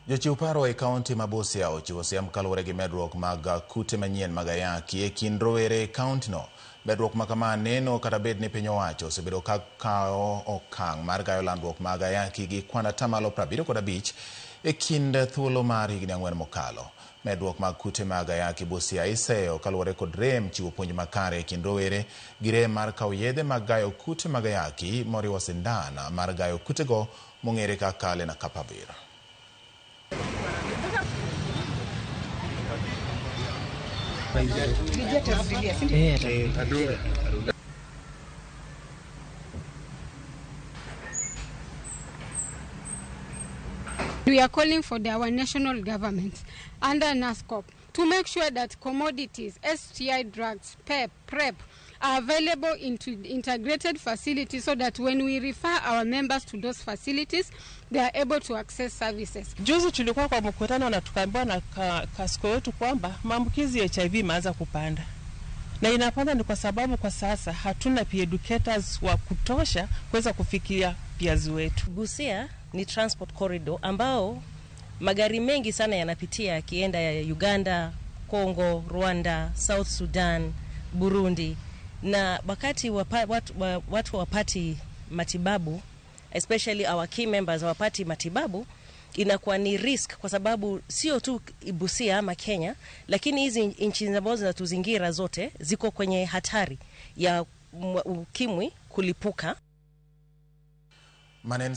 Jochiw paro e kaunti ma Busia ochiwo siem kaluwore gi medruok mag kute manyien mag ayaki e kind rowere e kauntino. Medruok ma kama neno kata bed ni piny owacho osebedo ka kawo okang' mar gayo landruok mag ayaki gi kwan atamalo 75 e kind thuolo mar higni 4 mokalo. Medruok mag kute mag ayaki Busia iseyo kaluwore kod rem chiwo puonj makare e kind rowere gi rem mar kawo yedhe mag gayo kute mag ayaki moriwo sindan mar gayo kutego mong'ere kaka Lenacapavir. We are calling for our national government under NASCOP to make sure that commodities, STI drugs, PEP, PrEP are available into integrated facilities so that when we refer our members to those facilities, they are able to access services. Juzi tulikuwa kwa mkutano na tukaambiwa na kasko wetu kwamba maambukizi ya HIV imeanza kupanda. Na inapanda ni kwa sababu kwa sasa hatuna peer educators wa kutosha kuweza kufikia peers wetu. Busia ni transport corridor ambao magari mengi sana yanapitia yakienda ya Uganda, Congo, Rwanda, South Sudan, Burundi. Na wakati watu wapati matibabu, especially our key members wapati matibabu, inakuwa ni risk kwa sababu sio tu Busia ama Kenya, lakini hizi nchi ambazo zinatuzingira zote ziko kwenye hatari ya ukimwi kulipuka. Manen